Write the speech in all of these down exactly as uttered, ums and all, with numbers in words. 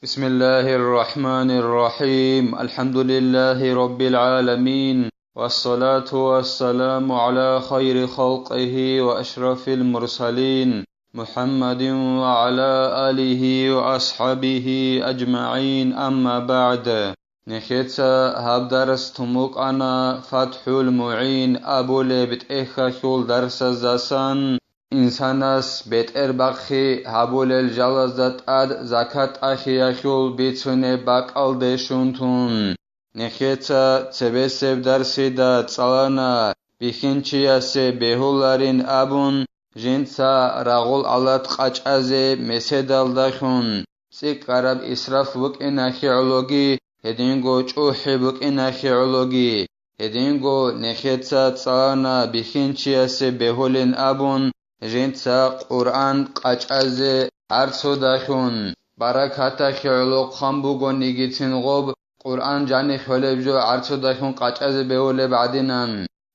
بسم الله الرحمن الرحيم. الحمد لله رب العالمين. والصلاة والسلام على خير خلقه وأشرف المرسلين محمد وعلى آله وأصحابه أجمعين. أما بعد. Нехеца гьаб дарс тун букӀана ФатхӀул МугӀин абулеб тӀехьалъул дарсаздасан. Инсанас бетӀер бахъи гьабулел жалазда тӀад закат тӀахьиялъул бицунеб бакӀалде щун тун, нехеца цебесеб дарсида цӀалана бихьинчиясе бегьуларин абун, жинца рагъул алат къачӀазе меседалдалъун, цӀикӀкӀараб исраф букӀиналъе гӀологи, гьединго чӀухӀи букӀиналъе гӀологи, гьединго нехеца цӀалана бихьинчиясе бегьулин абун, жинца Къуръан къачӀазе гӀарцудалъун, баракаталъе гӀоло хъван буго нигицин гъоб Къуръан жанихь гьолеб жо гӀарцудалъун къачӀазе бегьулеб гӀадинан.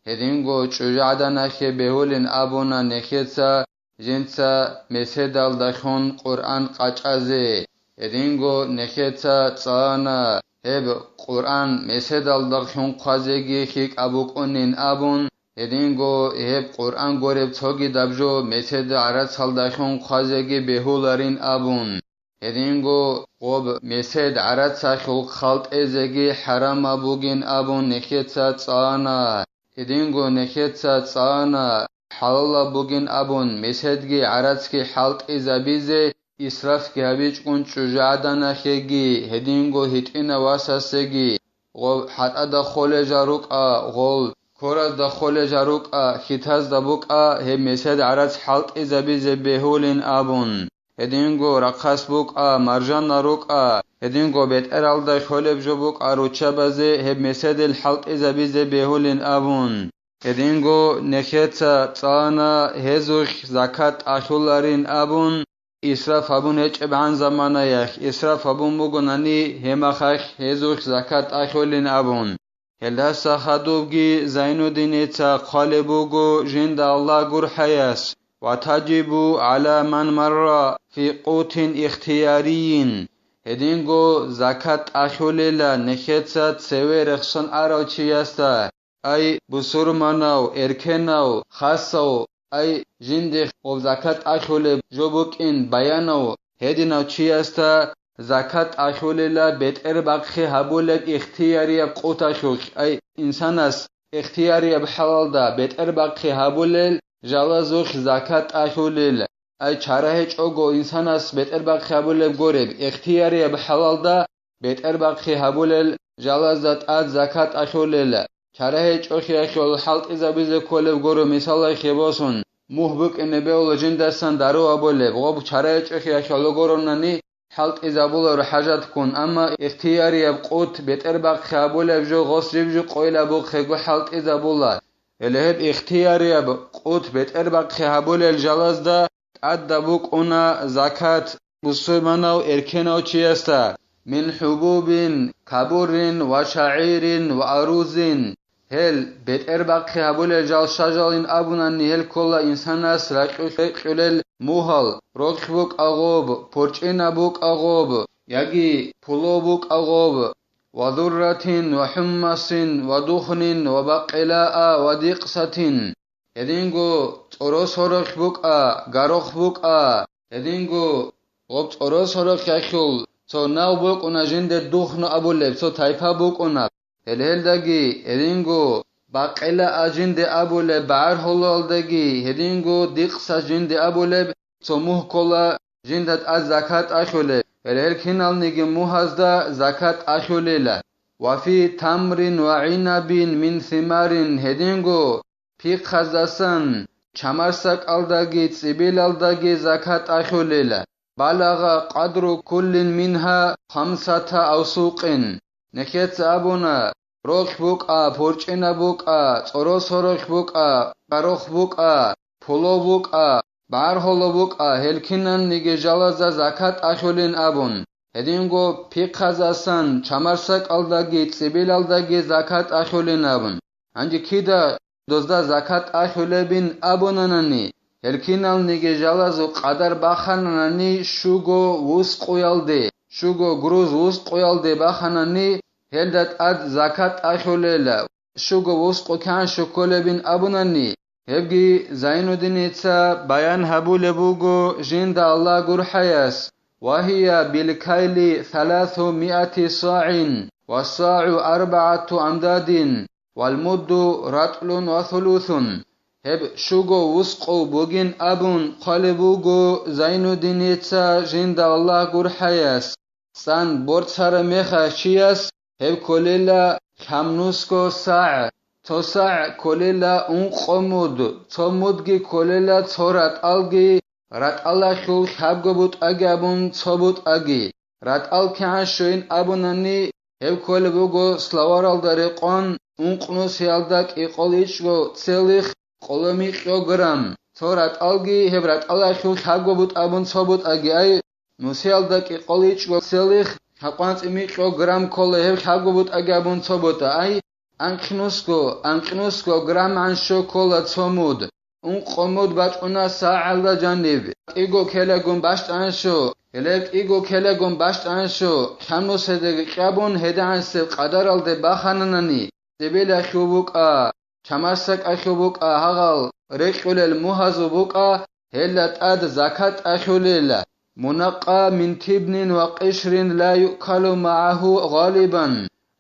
Гьединго чӀужугӀаданалъе бегьулин абуна нехеца, жинца меседалдалъун Къуръан къачӀазе. Гьединго нехеца цӀалана гьеб Къуръан меседалдалъун хъвазеги лъикӀаб букӀунин абун, гьединго гьеб Къуръан гореб цогидаб жо меседа гӀарацалдалъун хъвазеги бегьуларин абун. Гьединго гъоб месед гӀарацалъул хъалтӀизеги хӀарамаб бугин абун нехеца цӀалана. Гьединго нехеца цӀалана хӀалалаб бугин абун меседги гӀарацги хӀалтӀизабизе, исрафги гьабичӀгун чӀужугӀаданалъеги, гьединго гьитӀинав васасеги, гъоб хӀатӀада холел жал рукӀа, гъол коразда холел жал рукӀа, хьитазда букӀа, гьеб месед гӀарац хӀалтӀизабизе бегьулин абун. Гьединго рахъас букӀа, маржана рукӀа, гьединго бетӀералда холеб жо букӀа руччабазе гьеб меседил хӀалтӀизабизе бегьулин абун. Гьединго нехеца цӀалана гьезухъ закат тӀахьуларин абун, исраф гьабун гьечӀебгӀан заманаялъ, исраф гьабун бугонани гьемахалъ гьезухъ закат тӀахьулин абун. Гьелдаса хадубги Зайнуддиница хъвалеб буго жинда Аллагь гурхӀаяс: «Ва таджибу гӀала ман марра фи къутин ихтиярийин». Гьединго закат тӀахьулела нехеца цеве рехсон арав чиясда, ай, бусурманав, эркенав, хасав, ай, жинде гъоб закат тӀахьулеб жо букӀин баянав гьединав чиясда закат тӀахьулела бетӀербахъи гьабулеб ихтиярияб къуталъулъ, ай, инсанас ихтиярияб хӀалалда бетӀербахъи гьабулел жалазухъ закат тӀахьулел, ай, чара гьечӀого инсанас бетӀербахъи гьабулеб гореб ихтиярияб хӀалалда бетӀербахъи гьабулел жалазда тӀад закат тӀахьулел, чара гьечӀолъиялъул хӀалтӀизабизе кколеб гуро, мисалалъе босун, мугь букӀине бегьула жиндасан дару абулеб, гъоб чара гьечӀолъиялъул гуронани хӀалтӀизабуларо хӀажатккун, амма ихтиярияб къут бетӀербахъи гьабулеб жо гъос жиб-жу къойилабухъего хӀалтӀизабула. Гьеле гьеб ихтиярияб къут бетӀербахъи гьабулел жалазда тӀадаб букӀуна закат бусурманав эркенав чиясда: «Мин хӀубубин, кабурин ва шагӀирин ва арузин». Гьел бетӀербахъи гьабулел жал щажалин абунани, гьел ккола инсанас ракьулъ-рекьулел мугьал, рокь букӀа гъоб, порчӀина букӀа гъоб, яги пуло букӀа гъоб, ва дурратин, ва хӀуммасин, ва духнин, ва бакъилаа, ва дикъсатин. Гьединго цӀоросорохь букӀа, гарохъ букӀа, гьединго гъоб цӀоросорохьалъул цо нав букӀуна жинде духну абулеб, цо тайпа букӀуна. Гьел-гьелдаги гьединго бакъилаа жинде абулеб багӀаргьолалдаги, гьединго дикъса жинде абулеб цо мугь ккола жинда тӀад закат тӀахьулеб, гьел-гьел киналниги мугьазда закат тӀахьулела. «Ва фи тамрин ва гӀинабин мин симарин», гьединго пихъаздасан, чамарсакӀалдаги цӀибилалдаги закат тӀахьулел. «Балагъа къадру куллин мингьа хамсата авсукъин». Нехеца абуна: «Рокь букӀа, порчӀина букӀа, цӀоросорохь букӀа, барохъ букӀа, пуло букӀа, багӀаргьоло букӀа, гьел кинанниги жалазда закат тӀахьулин», абун. Гьединго пихъаздасан, чамарсакӀалдаги цӀибилалдаги закат тӀахьулин абун. Гьанже кида дозда закат тӀахьулебин абунанани, гьел киналниги жалазул къадар бахананани щуго вускъуялде, щуго груз вускъуялде баханани, гьелда тӀад закат тӀахьулела, щуго вускъу кигӀан щокколебин абунани, гьебги Зайнуддиница баян гьабулеб буго жинда Аллагь гурхӀаяс: «Ва гьия билкайли саласу миати сагӀин, ва сагӀу арбагӀату амдадин, вал мудду ратӀлун ва сулусун». Гьеб щуго вускъу бугин абун хъвалеб буго Зайнуддиница жинда Аллагь гурхӀаяс. Цан борцараб мехалъ чияс гьеб кколела лъабнусго сагӀ, цо сагӀ кколела ункъо муд, цо мудги кколела цо ратӀалги, ратӀалалъул лъабго бутӀаги абун цо бутӀаги. РатӀал кигӀан щойин абунани, гьеб кколеб буго словаралда рекъон ункънусиялда кӀикъол ичӀго целых къоло микьго грамм. Цо ратӀалги гьеб ратӀалалъул лъабго бутӀа абун цо бутӀаги ай, нусиялда кӀикъол ичӀго целых гьабкъанцӀи микьго грамм ккола гьеб лъабго бутӀаги абун цо бутӀа ай, анкьнусго, анкьнусго граммгӀан що ккола цо муд, ункъо муд бачӀуна сагӀалда жаниб, кӀиго килагун бащтӀан що, гьелеб кӀиго килагун бащтӀан що, лъабнусидаги кьабун гьедигӀансеб къадаралде бахананани, цӀибилалъул букӀа, чамасдакалъул букӀа, гьагъал рекьулел мугьазул букӀа, гьелда тӀад закат тӀахьулела, мунакъа мин тибнин ва къишрин ла юъкалу магӀагьу гъалибан,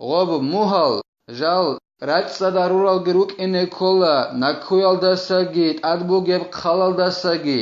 гъоб мугьал, жал, рацӀцӀад гьаруралги рукӀине ккола, наккуялдасаги, тӀад бугеб хъалалдасаги,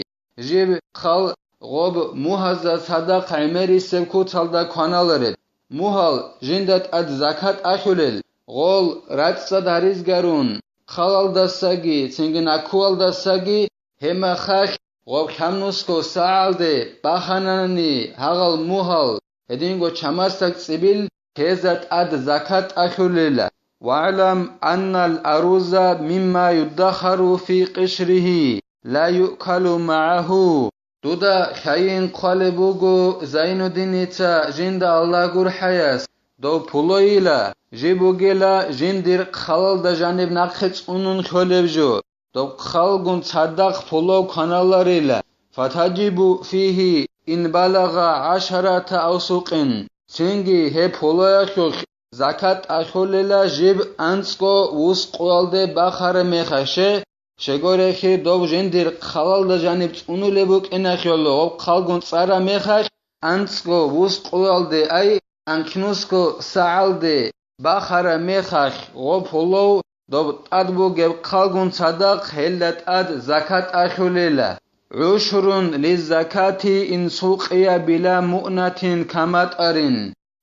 жиб хъал гъоб мугьазда цадахъ гӀемерисеб куцалда кваналареб. Мугьал жинда тӀад закат ахӀулел, гъол рацӀцӀад гьаризгарун, хъалалдасаги, цинги наккуялдасаги, гьеб мехалъ гъоб лъабнусго сагӀалде бахананани гьагъал мугьал, гьединго чамасдак цӀибил, гьезда тӀад закат ахӀулела. «ВагӀлам аннал аруза мимма юддахару фи къишригьи ла юъкалу магӀагьу». Дуда лъайин хъвалеб буго Зайнуддиница жинда Аллагь гурхӀаяс, дов пулойила, жиб бугела жиндир хъалалда жаниб нахъе цӀунун лъолеб жо. Доб хъалгун цадахъ пулав кваналарила, фатаджибу фигьи ин балагъа гӀашарата авсукъин, цинги гьеб пулаялъулъ закат тӀахьулела жиб анцӀго вускъуялде бахара мехалъ, щегорехи доб жиндир хъалалда жаниб цӀунулеб букӀиналъула гъоб хъалгун цӀара мехалъ, анцӀго вускъуялде ай анкьнусго сагӀалде бахара мехалъ гъоб пулав, доб тӀад бугеб хъалгун цадахъ гьелда тӀад закат ахӀулела. «ГӀушрун лиззакати ин сукъия била муънатин каматӀарин».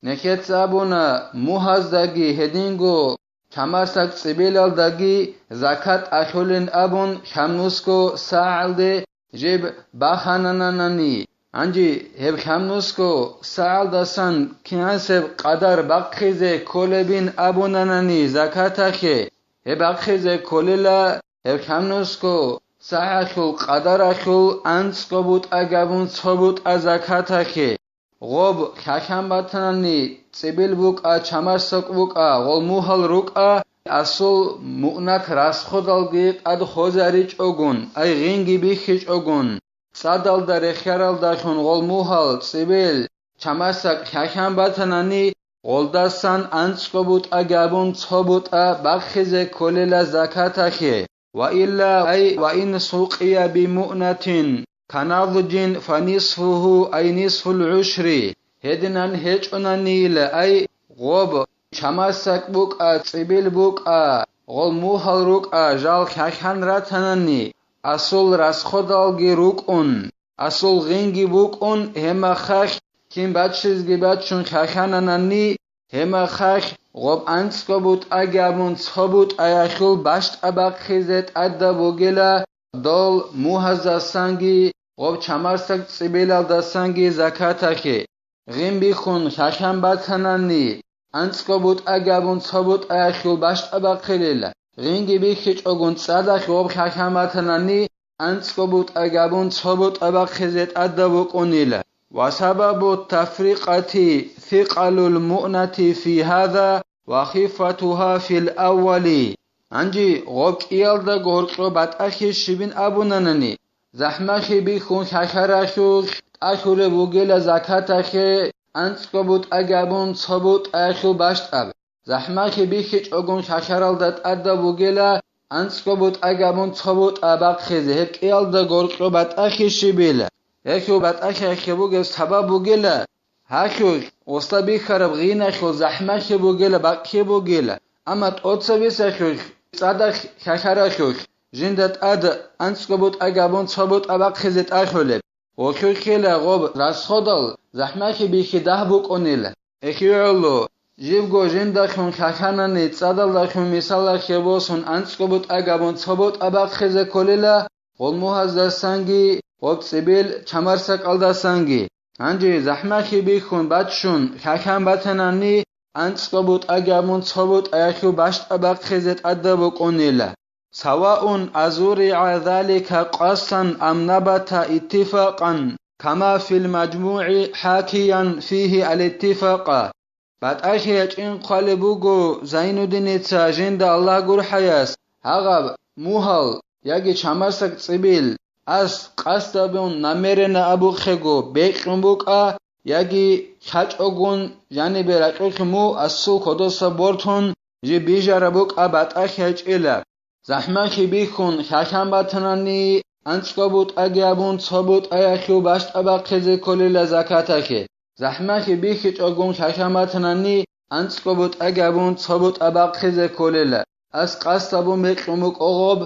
Нехеца абуна, мугьаздаги гьединго чамасдак цӀибилалдаги закат ахӀулин абун, лъабнусго сагӀалде жиб бахананани, гьанже гьеб лъабнусго сагӀалдасан кигӀансеб къадар бахъизе кколебин абунанани закаталъе, гьеб бахъизе кколела гьеб лъабнусго сагӀалъул къадаралъул анцӀго бутӀа габун цо бутӀа закаталъе. Гъоб лъалъан батанани, цӀибил букӀа, чамасдак букӀа, гъол мугьал рукӀа, асул муънат расходалги тӀад хозаричӀогун, ай гъинги бихьичӀогун, цӀадалда рехияралдалъун гъол мугьал, цӀибил, чамасдак лъалъан батанани, гъолдасан анцӀго бутӀа габун цо бутӀа бахъизе кколела закаталъе. Ва илла, ай, ва ин сукъия бимуънатин каназджин фанисфугьу, ай нисфул гӀушри. Гьединан гьечӀонанийила, ай, гъоб, чамасдак букӀа, цӀибил букӀа, гъол мугьал рукӀа, жал лъалъан ратанани, асул расходалги рукӀун, асул гъинги букӀун, гьеб мехалъ кин баччизеги баччун лъалъананани, гьеб мехалъ гъоб анцӀго бутӀа габун цо бутӀаялъул бащтӀа бахъизе тӀадаб бугела дол мугьаздасанги гъоб чамасдак цӀибилалдасанги закаталъе. Гъин бихьун лъалъан батанани, анцӀго бутӀа габун цо бутӀаялъул бащтӀа бахъилел, гъинги бихьичӀогун цӀадалъ гъоб лъалъан батанани, анцӀго бутӀа габун цо бутӀа бахъизе тӀадаб букӀунила. Ва сабабу тафрикъати сикъалул муънати фи гьаза ва хиффатугьа фил аввали. Гьанже гъоб кӀиялда гьоркьо батӀалъи щибин абунанани, захӀмалъи бихьун лъалъаралъулъ тӀалъулеб бугела закаталъе, анцӀго бутӀаги абун цо бутӀаялъул бащтӀаб. ЗахӀмахъе бихьичӀогун хьахьаралда тӀадаб бугела анцӀго бутӀаги абун цо бутӀа бахъизе, гьеб кӀиялда горкьо батӀахье щибила. Гьелъул батӀахьеялъе бугеб сабаб бугела, гьалъулъ гъосда бихьараб гъиналъул захӀмахъе бугела, бакӀлъи бугела, амма тӀоцебесалъулъ, цӀадахъ хьахьаралъулъ, жинда тӀад анцӀго бутӀаги абун цо бутӀа бахъизе тӀалъулеб. Гъолъухъела гъоб расходал захӀмахъе бихьи дагь букӀунила. ЭхигӀоло, жибго жиндалъун хьахьанани, цӀадалдалъун мисалалъе босун анцӀго бутӀаги абун цо бутӀа бахъизе кколела, гъол мугьаздасанги, гъоб цӀибил чамарсакӀалдасанги. Гьанже захӀмахъе бихьун баччун хьахьан батанани, анцӀго бутӀаги абун цо бутӀаялъул бащтӀа бахъизе тӀадаб букӀунила. سواء أزرع ذلك قصدا أم نبت اتفاقا كما في المجموع حاكيا فيه الاتفاق. БатӀахье ячӀин хъвалеб буго Зайнуддиница жинда Аллагь гурхӀаяс, гьагъаб мугьал яги чамасак цӀибил, ас къасдабун намеренно абухъего бекьун букӀа, яги лъачӀогун жанибе ракьулъ му асул кодоса бортун жиб бижараб букӀа батӀахье гьечӀила. ЗахӀмахъе бихьун хьахьан батанани, анцӀго бутӀаги абун цо бутӀаялъул бащтӀа бахъизе кколила закатахье. ЗахӀмахъе бихьичӀогун хьахьан батанани, анцӀго бутӀаги абун цо бутӀа бахъизе кколила. Ас къасдабун бекьун букӀо гъоб,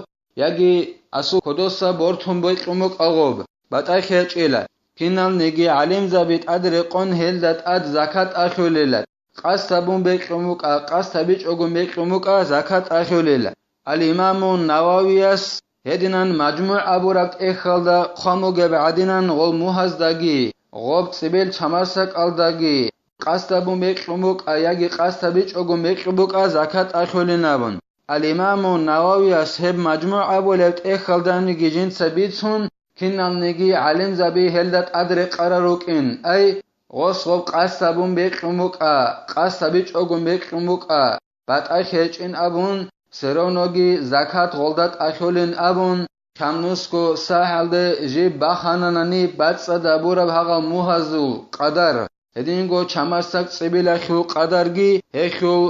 яги асул кодоса бортун бекьун букӀа гъоб, батӀахье гьечӀила. Киналниги гӀалимзаби тӀадрекъон гьелда тӀад закат ахӀулила. Къасдабун бекьун букӀа, къасд гьабичӀого бекьун букӀа, закат ахӀулел. Ал-Имаму Нававияс гьединан МажмугӀ абураб тӀехьалда хъван бугеб гӀадинан гъол мугьаздаги, гъоб цӀибел чамасакӀалдаги къасдабун бекьун букӀа яги къасд гьабичӀого бекьун букӀа, закат ахӀулин абун. Ал-Имаму Нававияс гьеб МажмугӀ абулеб тӀехьалданиги жинца бицун, киналниги гӀалимзаби гьелда тӀад рекъарал рукӀин, ай, гъос гъоб къасд гьабун бекьун букӀа, къасд гьабичӀогун бекьун букӀа, батӀахье гьечӀин абун, все равноги закат гъолда тӀалъулин абун, чамнусго сахӀалде жиб бахананани бацӀцӀад гьабураб гьагъал мугьазул къадар, гьединго чамасак цӀибилалъул къадарги гьелъул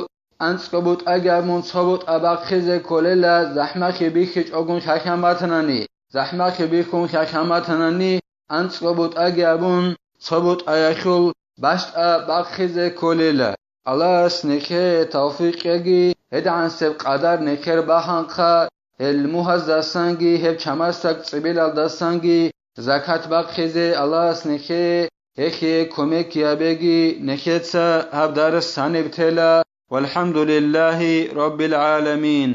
анцӀго бутӀаги абун цо бутӀа бахъизе кколела, захӀмахъе бихьичӀогун хьахьан батанани, захӀмахъе бихьун хьахьан батанани, анцӀго бутӀаги абун цо бутӀаялъул бащтӀа бахъизе кколела. Аллагьас нехее тавфикъ яги, гьедигӀансеб къадар нехер баханхъа, гьел мугьаздасанги гьеб чамасак цӀибилалдасанги закат бахъизе Аллагьас нехее гьехие кумек гьабеги, нехеца гьаб дарс гьаниб тела. ВалхӀамдулиллагьи раббил гӀаламин.